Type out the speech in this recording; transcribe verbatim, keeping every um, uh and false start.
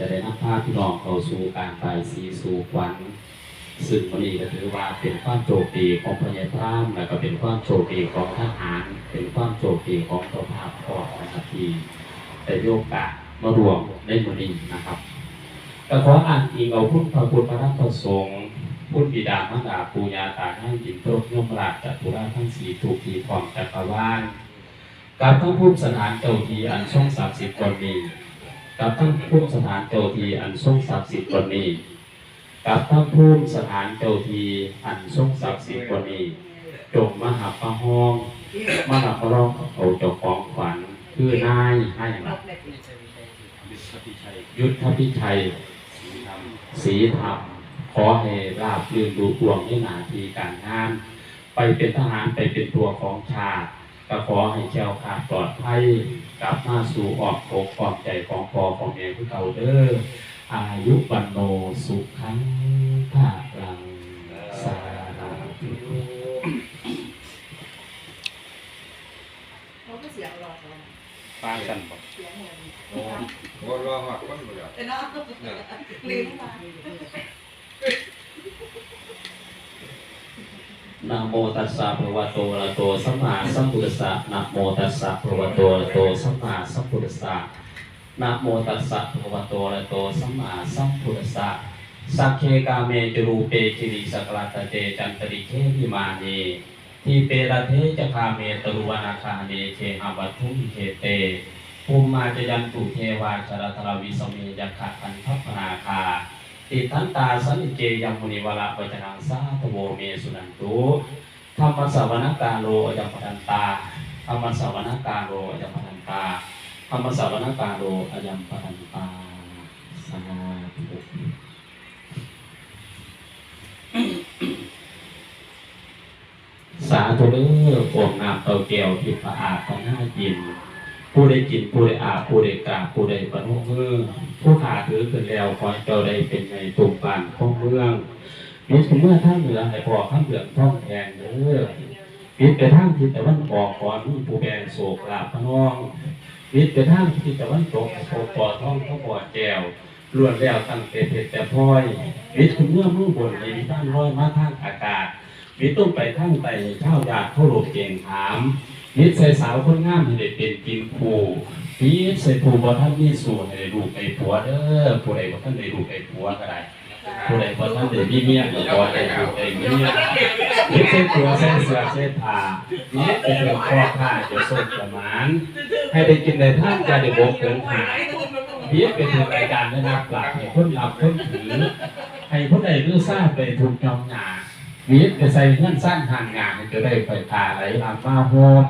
จะได้นำพาพี่น้องเข้าสู่การบายศรีสู่ขวัญ ซึ่งมื้อนี้ก็ถือว่าเป็นความโชคดีของพ่อใหญ่พราหมณ์ และก็เป็นความโชคดีของทหาร เป็นความโชคดีของเจ้าภาพพร้อมนะครับ ที่ได้มีโอกาสมาร่วมในมื้อนี้นะครับ ก็ขออ้างอิงเอาคุณพระพุทธพระธรรมพระสงฆ์ คุณบิดามารดาปู่ย่าตายาย อินทรพรหมยมราช จัตุราชทั้งสี่ ทุกที่ทั่วจักรวาล กับทั้งภูมิสถานเจ้าที่อันทรงศักดิ์สิทธิ์บนนี้ กับทั้งภูมิสถานเจ้าที่อันทรงศักดิ์สิทธิ์บนนี้ กับทั้งภูมิสถานเจ้าที่อันทรงศักดิ์สิทธิ์บนนี้ จงมาหับมาฮอง มาหับมาฮองเอาเจ้าของขวัญ คือนาย นายหยังล่ะ ยุทธพิชัย ศรีธรรม ขอให้ราบรื่นลุล่วงในหน้าที่การงาน ไปเป็นทหาร ไปเป็นตัวของชาติ ก็ขอให้แคล้วคลาดปลอดภัย กลับมาสู่อ้อมอกอ้อมใจของพ่อของแม่คือเก่าเด้อ อายุวัณโณสุขังพลัง สาธุ เขาก็เสียงหลอกเรา ปากันบ่ เสียงเหมือน โอ้ โอ้ รอฮอดคนบ่แล้ว แต่เนาะ เนี่ย ลืมมา นะโมตัสสะภะคะวะโตอะระหะโตสัมมาสัมพุทธัสสะ นะโมตัสสะภะคะวะโตอะระหะโตสัมมาสัมพุทธัสสะ นะโมตัสสะภะคะวะโตอะระหะโตสัมมาสัมพุทธัสสะ สักเคกาเมจะรูเปคิริสกะละตะเตจันตริเควิมานี ทีเปรเทจะคาเมตะรุวนาคาเนเคหะวัตถุมิเคเต ภูมมาจะยันตุเทวาชะละทะละวิสเมยักขะคันทัพพนาคา ติทันตาสันนิเจยังมุนิวะระวัจนังสาธโวเมสุนันตุ ธัมมัสสะวะนะกาโลอะยัมปะทันตา ธัมมัสสะวะนะกาโลอะยัมปะทันตา ธัมมัสสะวะนะกาโลอะยัมปะทันตา สาธุ สาธุเด้อ โอมน้ำเต้าแก้วทิพย์พระอาบพระหน้ากิน ผู้ได้กิน ผู้ได้อาบ ผู้ได้กราบ ผู้ได้ประนมมือ ผู้ข้าถือขึ้นแล้ว ขอให้เจ้าได้เป็นใหญ่ตุ้มบ้านของเมือง บิดขึ้นเมืองทางเหนือให้พ้อคำเหลืองทองแพงเด้อ บิดไปทางทิศตะวันออก ขอมีผู้แบ่งโชคลาภพะนอง บิดไปทางทิศตะวันตก ให้พบปอทองกับปอแก้ว ล้วนแล้วตั้งแต่เพชรแต่พลอย บิดขึ้นเมืองเมืองบน ให้มีบ้านลอยมาทางอากาศ บิดลงไปทางใต้ ให้ชาวญาติเคารพเกรงถาม บิดใส่สาวคนงามให้ได้เป็นกินคู่ บิดใส่ผู้บ่ทันมีสู่ให้ได้ลูกได้ผัวเด้อ ผู้ใดบ่ทันได้ลูกได้ผัวก็ได้ ผู้ใดบ่ทันได้มีเมียก็ขอได้ลูกได้เมีย บิดใส่ตัวใส่เสื้อใส่ผ้า บิดไปถึงพ่อค้าเจ้าโชคเจ้าหมาน ให้ได้กินได้ทาน อย่าได้บกเกินขาด บิดไปถึงอาจารย์ได้นักปราชญ์ ให้คนนับคนถือ ให้ผู้ใดรู้ทราบไปถูกยอมหนา บิดไปใส่เงินสร้างหางงาน ให้จะได้ไปพาไหลหลังมาโฮม